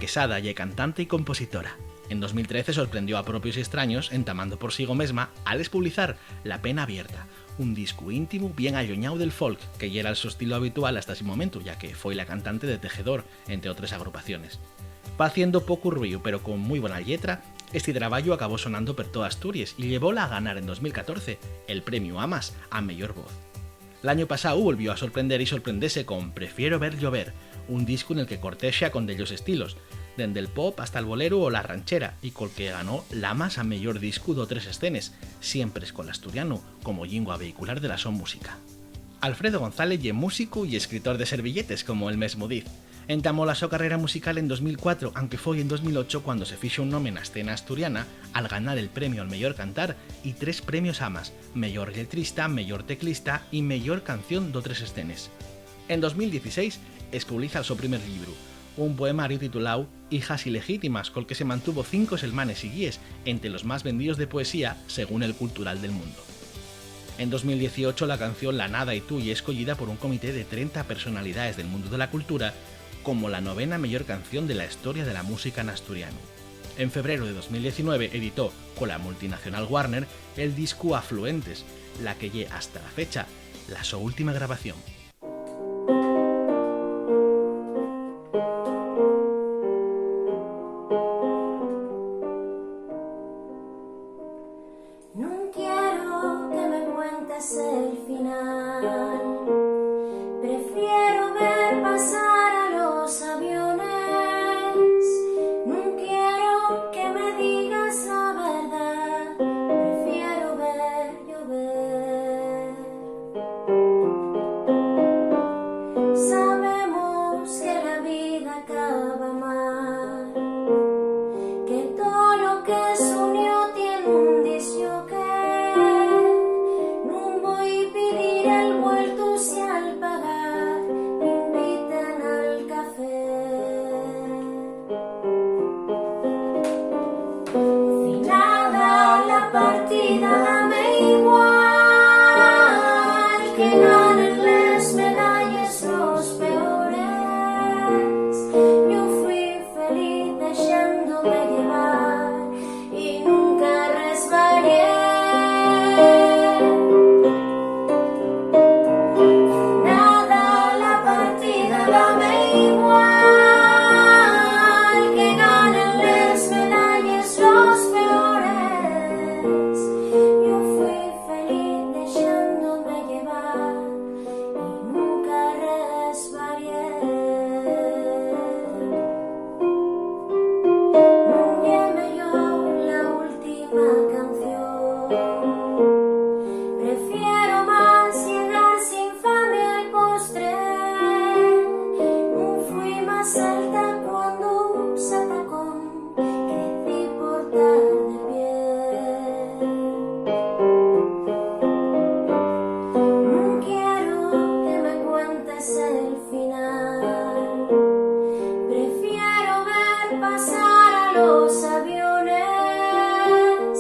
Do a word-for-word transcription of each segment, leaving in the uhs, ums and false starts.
Quesada ye cantante y compositora. En dos mil trece sorprendió a propios y estraños entamando por sigo mesma al espublizar La Pena Abierta, un discu íntimu bien alluñáu del folk, que yera'l so estilu habitual hasta ese momentu, ya que foi la cantante de Tejedor, entre otres agrupaciones. Faciendo pocu ruíu, pero con mui bona lletra, esti trabayu acabó sonando per toa Asturies y llevóla a ganar en dos mil catorce el premiu Amas a meyor voz. L'añu pasáu volvió a sorprender y sorprendese con Prefiero ver llover, un discu nel que cortexa con dellos estilos, dende'l pop hasta'l boleru o la ranchera, y col que ganó l'Amas a meyor discu d'otres escenes, siempres col asturianu como llingua vehicular de la so música. Alfredo González ye músicu y escritor de servilletes, como él mesmu diz. Entamó la so carrera musical en dos mil cuatro, anque foi en dos mil ocho cuando se fixo un nome na escena asturiana al ganar el premiu al meyor cantar y tres premios Amas, meyor lletrista, meyor teclista y meyor canción d'otres escenes. En dos mil dieciséis espubliza el so primer llibru, un poemariu tituláu Hijas ilegítimas, col que se mantuvo cinco selmanes siguíes ente los más vendíos de poesía según el Cultural del Mundo. En dos mil dieciocho la canción La Nada y tú ye escoyida por un comité de trenta personalidaes del mundu de la cultura como la novena meyor canción de la historia de la música n'asturianu. En febreru de dos mil diecinueve editó cola multinacional Warner el discu Afluentes, la que ye hasta la fecha la so última grabación. Nun quiero que me cuentes el final. Prefiero ver pasar a los aviones. Nun quiero que me digas la verdad. Prefiero ver llover. Sabemos que la vida acaba mal, que todo lo que s'unió tien un discjockey. Nun voi pidir el vueltu si al pagar m'inviten al café. Finada la partida, dame igual que ganen les medalles los peores. Yo fui feliz dexándome llevar y nunca resbalié. Nada la partida, dame igual que ganen les medalles los peores. Yo fui feliz dexándome llevar y nunca resbalié. Nun ye meyor la última canción. Prefiero más llegar sin fame al postre. Nun fui más alta cuando un satacón crecí por tar de pie. Nun quiero que me cuentes el final. Prefiero ver pasar a los aviones.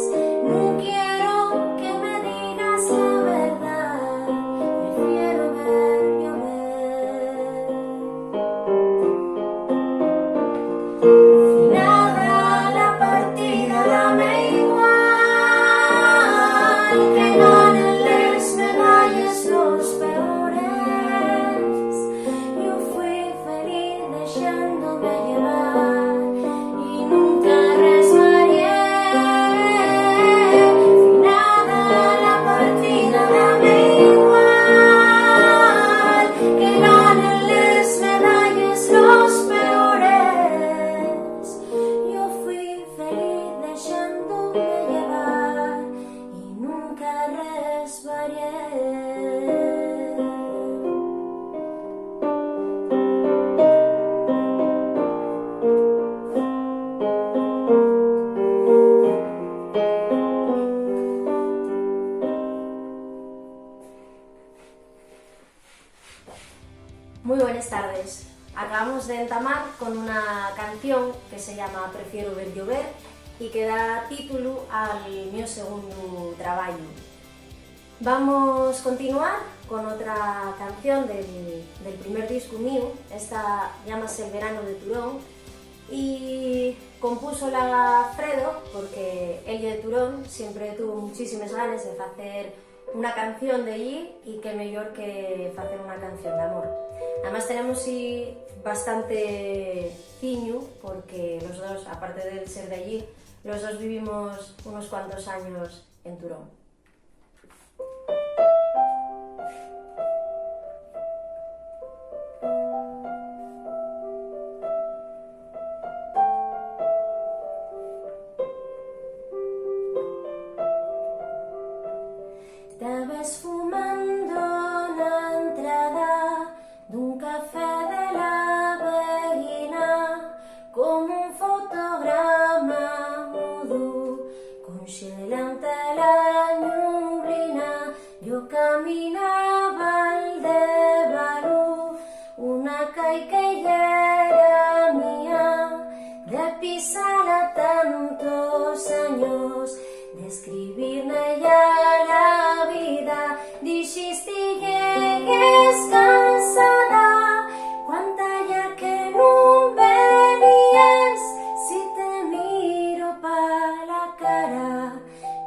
Nun quiero que me digas la verdad. Prefiero ver llover. Finada la partida, dame igual que ganen les medalles los peores. Yo fui feliz dexándome llevar y nunca resbalié. Finada la partida, dame igual que ganen les medalles los peores. Yo fui feliz dexándome llevar y nunca resbalié. Muy buenas tardes. Acabamos de entamar con una canción que se llama Prefiero ver llover y que da título al mío segundo trabajo. Vamos a continuar con otra canción del, del primer disco mío. Esta llámase El verano de Turón. Y compúsola Fredo porque él ye de Turón, siempre tuvo muchísimes ganes de facer una canción d'ellí, y qué meyor que facer una canción d'amor. Además, tenemos, sí, bastante ciñu, porque los dos, aparte de ser d'allí, los dos vivimos unos cuantos años en Turón. Taba esfumando na entrada d'un café de la Beguina, como un fotograma mudo, conxelante la ñublina. Yo caminaba al de Balú, una cai que yera mía, de pisala tantos años, d'escribir-ne ya la vida. Dixisti: "Llegues cansada, cuánta ya que nun veníes, si te miro pa la cara,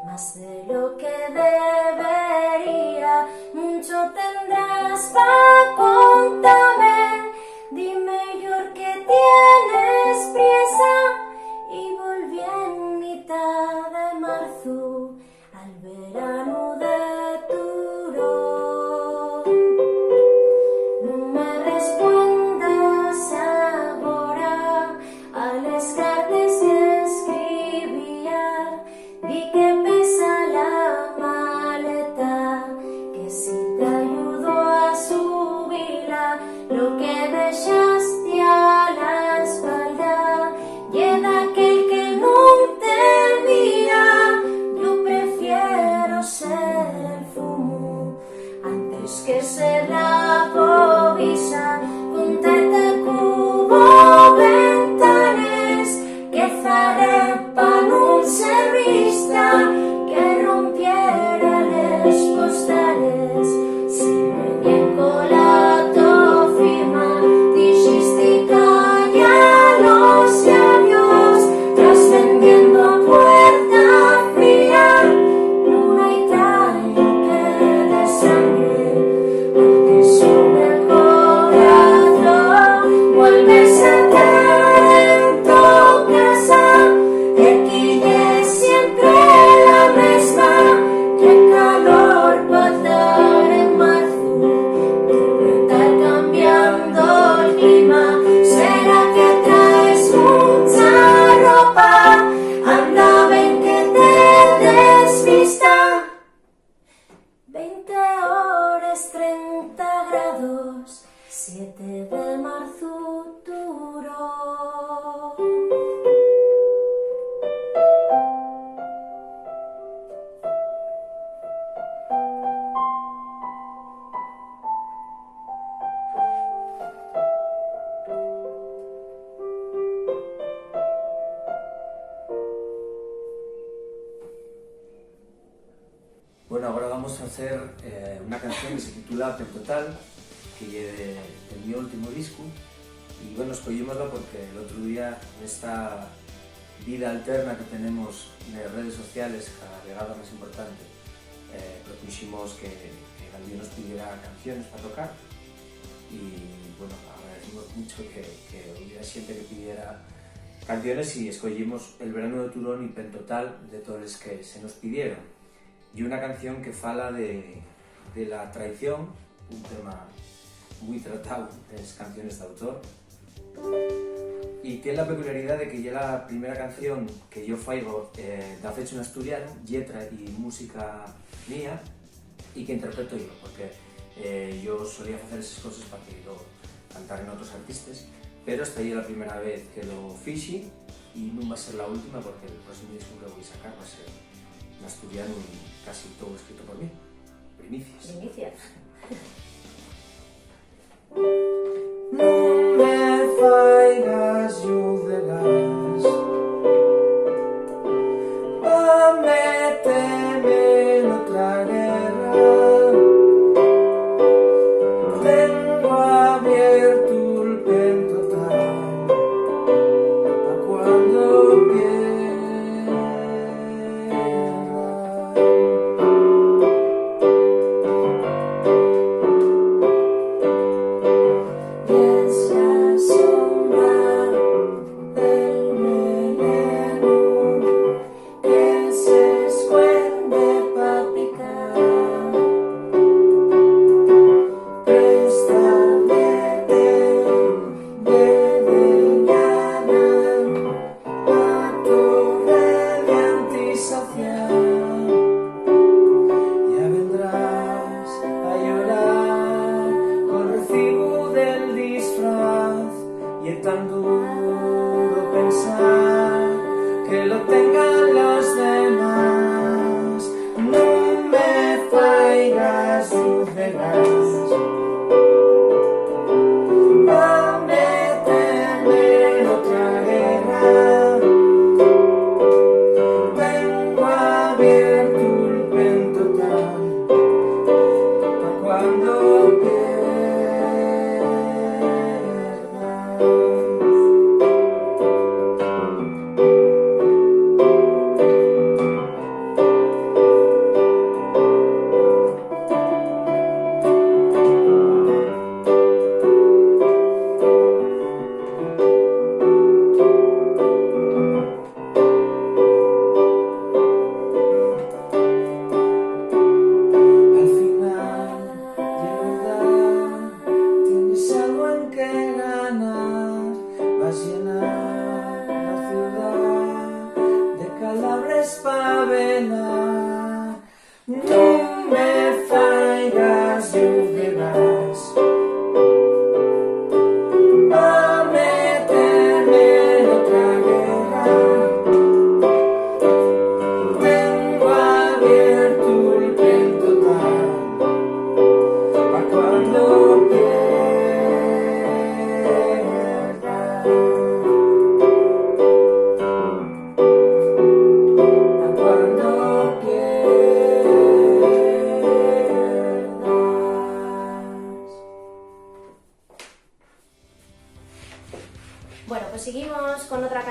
más de lo que debería, muncho tendrás pa contame. Dime, meyor que tienes priesa", y volví en mitad de marzo al verano de Turón. Nun me respondas agora a les cartes que escribía, di que pesa la maleta, que si t'ayudo a subila, lo que dexaste a la espalda ye daquel que nun te mira. Yo prefiero ser fumu antes que ser la povisa, contarte cubo ventanes que zarré pa nun ser vista, que rompiera les postales. Si me bien cola to firma, dixisti calla los llabios, trascendiendo puerta fría, nun hai trañu que de sangre, porque su corazón vuelve a ser tento casa, equí ye siempre la mesma, qué calor pa tar en marzo, debe tar cambiando el clima. Será que traes mucha ropa, anda ben que te desvista. Veinte horas, trenta grados, siete de marzo, Turón. Bueno, agora vamos a hacer, eh, una canción que se titula Pentotal, que ye de, del mi últimu discu. Y, bueno, escoyímosla porque el otru día, nesta vida alterna que tenemos nes redes sociales, cada vegada más importante, eh, propuximos que, que dalguien nos pidiera canciones pa tocar. Y, bueno, agradecimos mucho que, que hubiera xente que pidiera canciones y escoyimos El verano de Turón y Pentotal, de toles que se nos pidieron. Ye una canción que fala de, de la traición, un tema mui tratao nes canciones d'autor. Y tien la peculiaridá de que ye la primera canción que yo faigo, eh, dafechu n'asturianu, lletra y música mía, y que interpreto yo, porque, eh, yo solía facer eses coses pa que lo cantaren otros artistes, pero esta ye la primera vez que lo fixi y nun va ser la última, porque el próximo disco que voi sacar va ser n'asturianu y casi todo escrito por mí. Primicias. Primicias. Nun me faigas lluz de gas pa meteme n'otra guerra. Tengo abiertu'l Pentotal.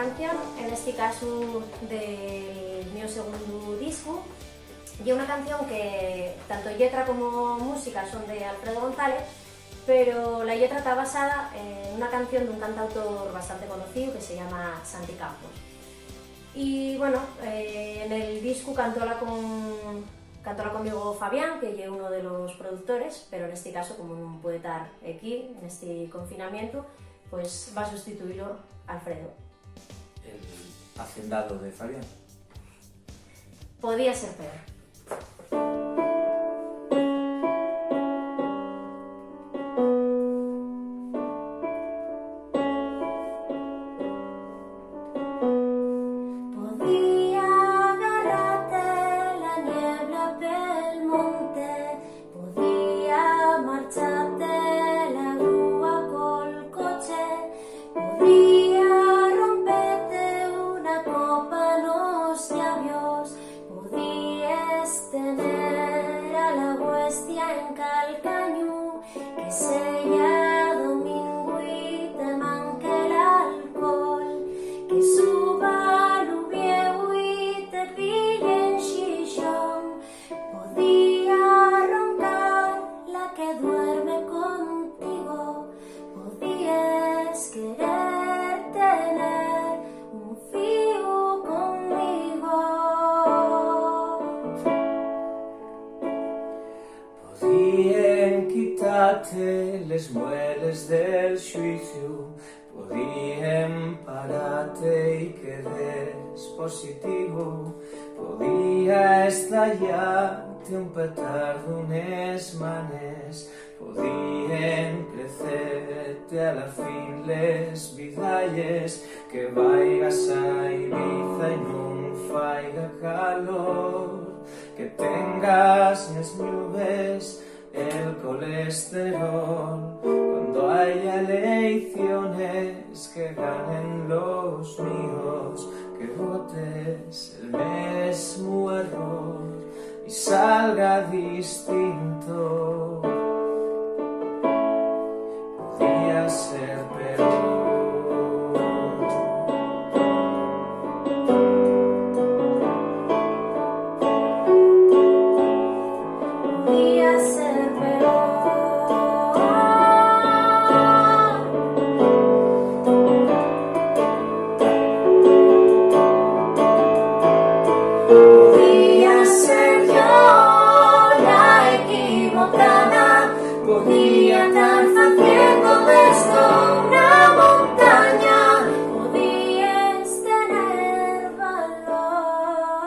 Canción, en este caso del mío segundo disco, y una canción que tanto letra como música son de Alfredo González, pero la letra está basada en una canción de un cantautor bastante conocido que se llama Santi Campos. Y bueno, eh, en el disco cantóla con, cantóla conmigo Fabián, que es uno de los productores, pero en este caso, como no puede estar aquí, en este confinamiento, pues va a sustituirlo Alfredo. El hacendado de Fabián. Podía ser peor. Podía agarrarte la niebla pel monte, podía marcharte la grúa col coche, podía romperte una copa nos llabios, podíes tener a la huestia en calcañu, que seya domingo y te manque l'alcohol, que suba l'Uviéu y te pille en Xixón. Podía roncar la que duerme contigo, podíes querer tener un fíu conmigo. Podíen quitarte les mueles del xuiciu, podíen parate y quedes positivo, podía estallarte un petardu nes manes, podíen crecerte a la fin les vidalles, que vaigas a Ibiza y nun faiga calor, que tengas nes ñubes el colesterol, cuando haya eleiciones que ganen los míos, que votes el mesmu error y salga distinto. Podía ser peor. Podía ser peor. Podía ser yo la equivocada, podía estar haciendo de esto una montaña, podíes tener valor,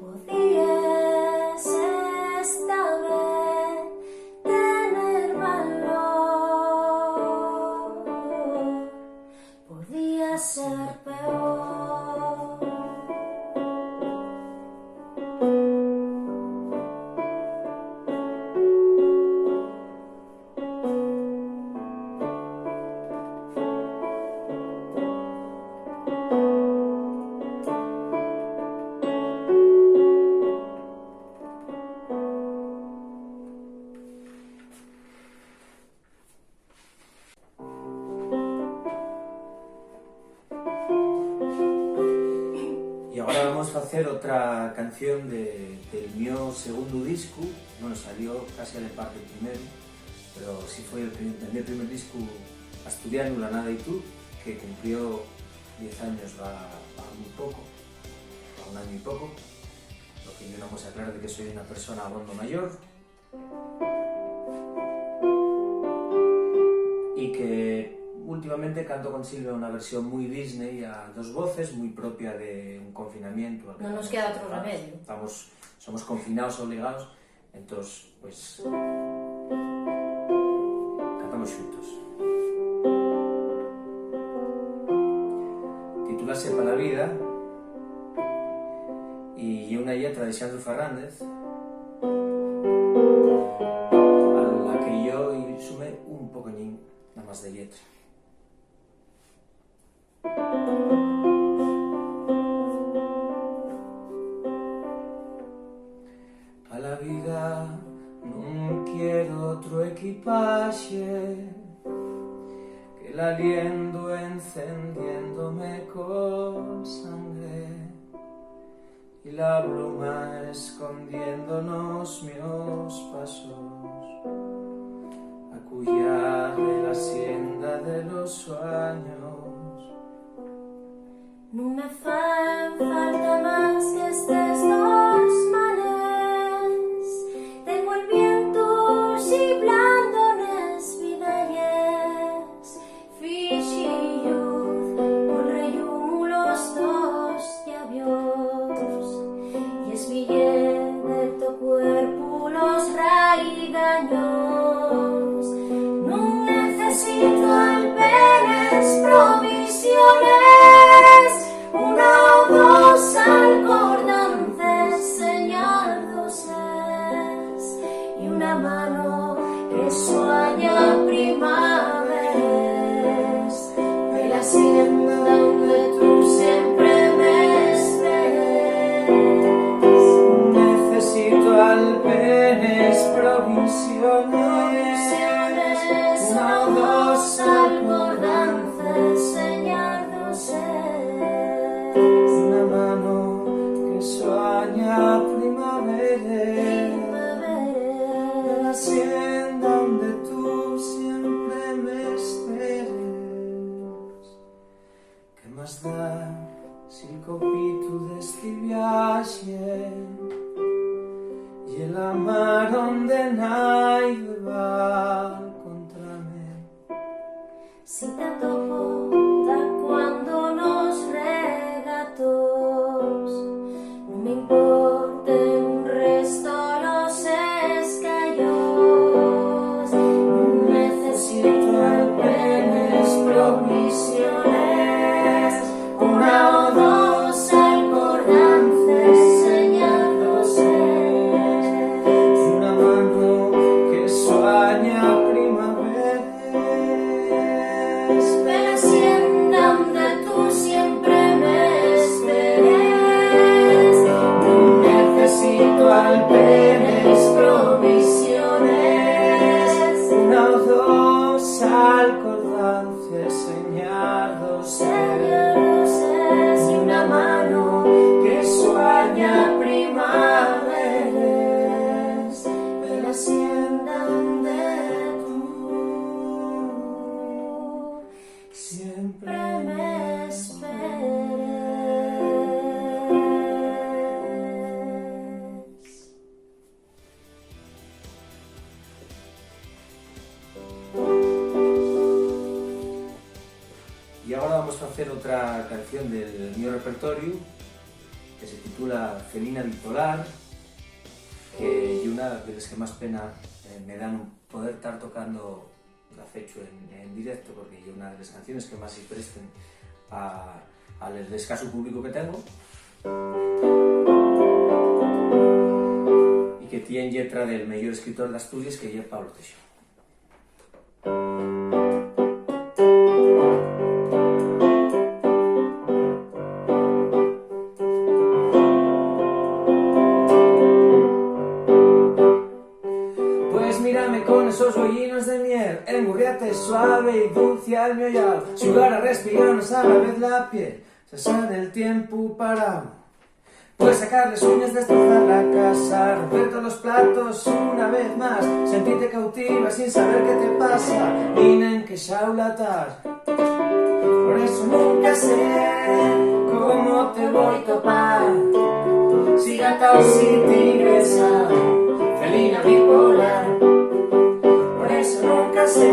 podíes esta vez tener valor. Podía ser peor. Y ahora vamos a hacer otra canción de, del mío segundo disco. Bueno, salió casi al par del primero, pero sí fue el, prim- el mi primer disco asturiano, La Nada y Tú, que cumplió diez años va, va muy poco, va un año y poco, lo que yo no muestra claro de que soy una persona abondo mayor. Y que últimamente canto con Silvia una versión muy Disney a dos voces, muy propia de un confinamiento al que No nos estamos queda otro obligados. Remedio. Estamos, somos confinados obligados, entonces, pues, cantamos juntos. Titúlase Pa la vida y ye una lletra de Xandro Fernández, a la que yo sumé un pocoñín nada más de lletra. Pa la vida nun quiero otro equipaxe, que L'alientu encendiéndome col sangre, y la bruma escondiendo nos mios pasos, a cuyar de la sienda de los suaños. Nun me fan falta más qu'estes dos manes. Tengo el vientu xiblando nes vidayes. Fixi lluz col reyumu los tos llavios. Y esbillé del to cuerpu los raigaños. Nun necesito alpenes provisiones, una o dos alcordances, señor Dosés, y una mano que suaña primaveres, pela sienda onde tú siempre m'esperes. Necesito alpenes provisiones, una o dos alcordances, señor Dosés, una mano que suaña primaveres, primaveres, la sienda onde tú siempre m'esperes. ¿Qué más da si el copitu d'esti viaxe ye la mar onde naide va contra mi? Si t'atopo ta cuando nos regatos, nun me importen un resto los escayos. Nun necesito alpenes provisiones, una o dos alcordances, señor Dosés, una mano que suaña primavera. Espera sienda onde tú siempre m'esperes. Nun necesito alpenes provisiones, una o dos alcordances, señor Dosés, y una mano que suaña primaveres, pela sienda onde tú siempre m'esperes. Y agora vamos a facer otra canción del mío repertoriu que se titula Felina Bipolar, que ye una de les que más pena, eh, me da nun poder tar tocando la fecho en, en directo, porque ye una de les canciones que más se presten a, al escasu público que tengo, y que tien lletra del meyor escritor d'Asturies, que ye Pablo Teixón. Pues mírame con esos güeyinos de miel, engurriate suave y dulce al mio llau, xugar a respigarnos a la vez la piel, sasá del tiempu parao. Pues sacar les uñes, destrozar la casa, romper tolos platos una vez más, sentirte cautiva sin saber qué te pasa, y nen que xaulatar. Por eso nunca sé cómo te voi topar, si gata o si tigresa, felina bipolar. Por eso nunca sé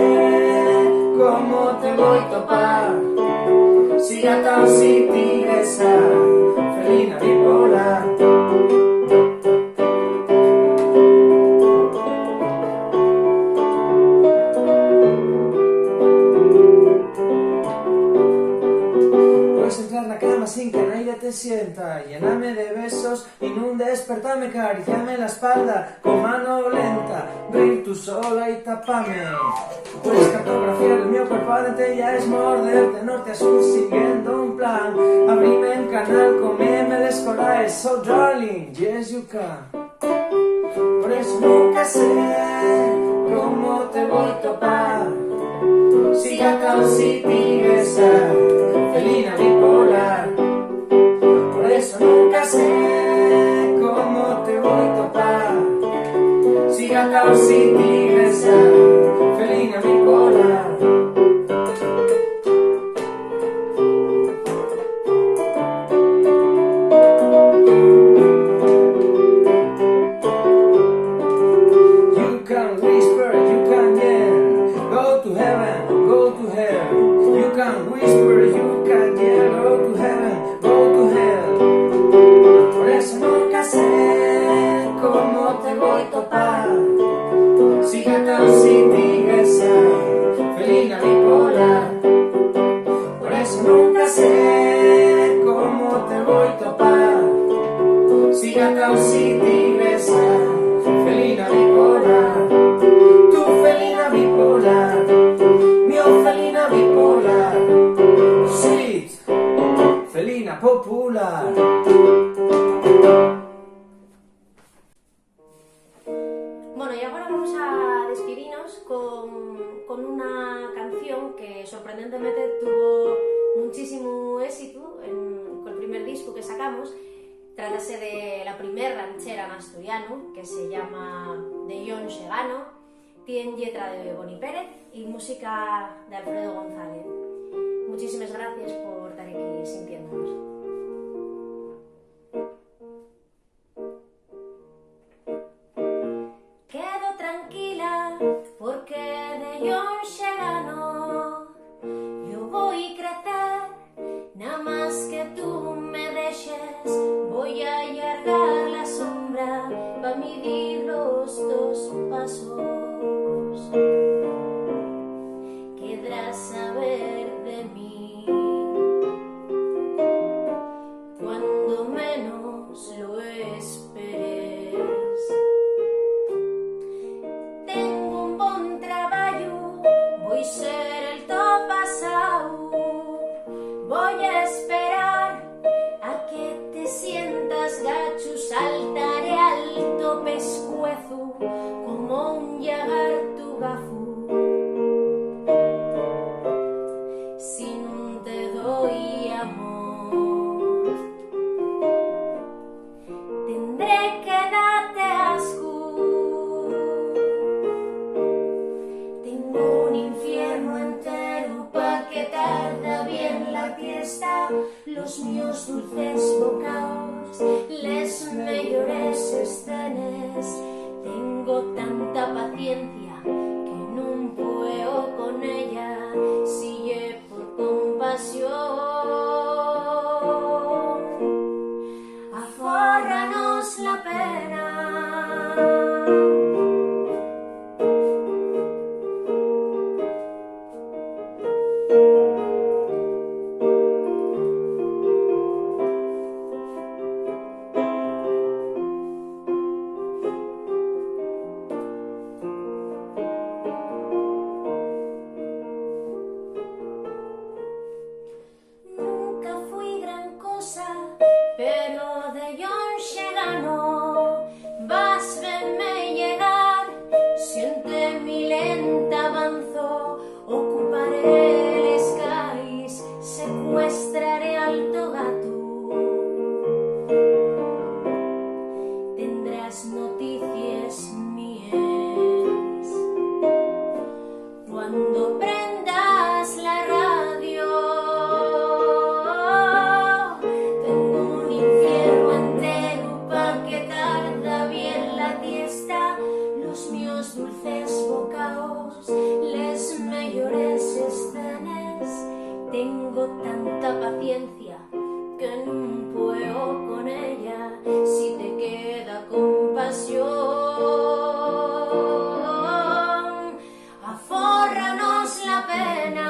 cómo te voi topar, si gata o si tigresa, felina bipolar. Puedes entrar na cama sin que naide te sienta, llename de besos y nun despertame, cariciame la espalda con mano lenta, rir tú sola y tapame. Puedes cartografiar el mio cuerpo a dente y a esmorderte norte a sur siguiendo un plan. Abrime un canal, comeme les coraes, so darling, yes you can. Por eso nunca sé cómo te voi topar, Si gata o si tigresa, felina bipolar. Por eso nunca sé cómo te voy topar. Si gata o si tigresa, felina bipolar. You can whisper, you can yell, go to heaven, go to hell. You can whisper, you can yell, go to heaven, go to hell. Por eso nunca sé cómo te voy topar. Si gata o si tigresa, felina bipolar. Por eso nunca sé cómo te voy topar. Si gata o si tigresa, felina bipolar. Tu felina bipolar, mi felina bipolar. Sí, felina popular. Bueno, y agora vamos a despidinos con, con una canción que sorprendentemente tuvo muchísimo éxito en, col primer discu que sacamos. Trátase de la primer ranchera n'asturianu, que se llama De John Xegano. Tien lletra de Boni Pérez y música de Alfredo González. Muchísimes gracies por tar equí sintiéndonos. Quedo tranquila porque de John Xegano yo voi crecer, namás que tu me dexes, voi allargar la sombra pa midir los tos pasos. Quedrás saber de mí cuando menos lo esperes. Tengo un bon trabayu, voi ser el to pasao. Voi esperar a que te sientas gachu, saltaré al to pescuezu como un llagartu gafu. Si nun te doi amor, tendré que date ascu. Tengo un infierno entero pa que tarda bien la tiesta. Los míos dulces bocaos, les meyores escenes. Tengo tanta paciencia que nun pueo con ella. Si ye por compasión, afórranos la pena. Nunca fui gran cosa, pero de John Xegano vas veme llegar. Siente mi lenta avanzo, ocuparé les cais, secuestraré al to gatu. Tendrás noticies míes cuando prendas la radio. Tengo un infierno entero pa que tarda bien la tiesta. Los míos dulces bocaos, les meyores escenes. Tengo tanta paciencia que nun pueo con ella. Si te queda compasión, afórranos la pena.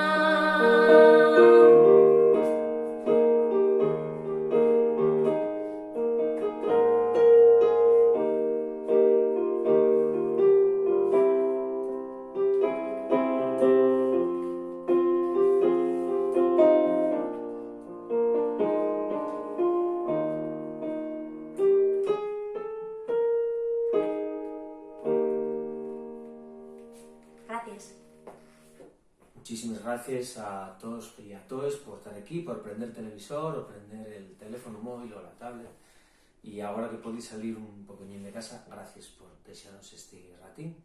Muchísimes gracies a toos y a toes por tar equí, por prender televisor o prender el teléfono móvil o la tablet. Y agora que podéis salir un pocoñín de casa, gracies por dexanos esti ratín.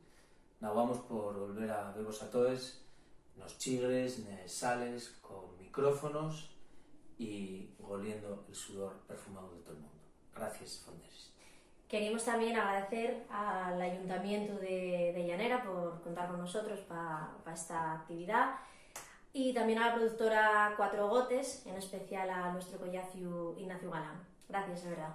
Navamos por volver a vevos a toes nos Chigres, nes sales, con micrófonos y goliendo el sudor perfumado de todo el mundo. Gracies, fonderes. Queríamos también agradecer al Ayuntamientu de, de Llanera por contar con nosotros pa, pa esta actividá y también a la productora Cuatro Gotes, en especial a nuestro collaciu Ignacio Galán. Gracias, de verdad.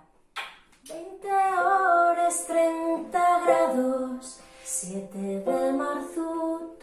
Veinte hores, trenta grados, siete de marzu,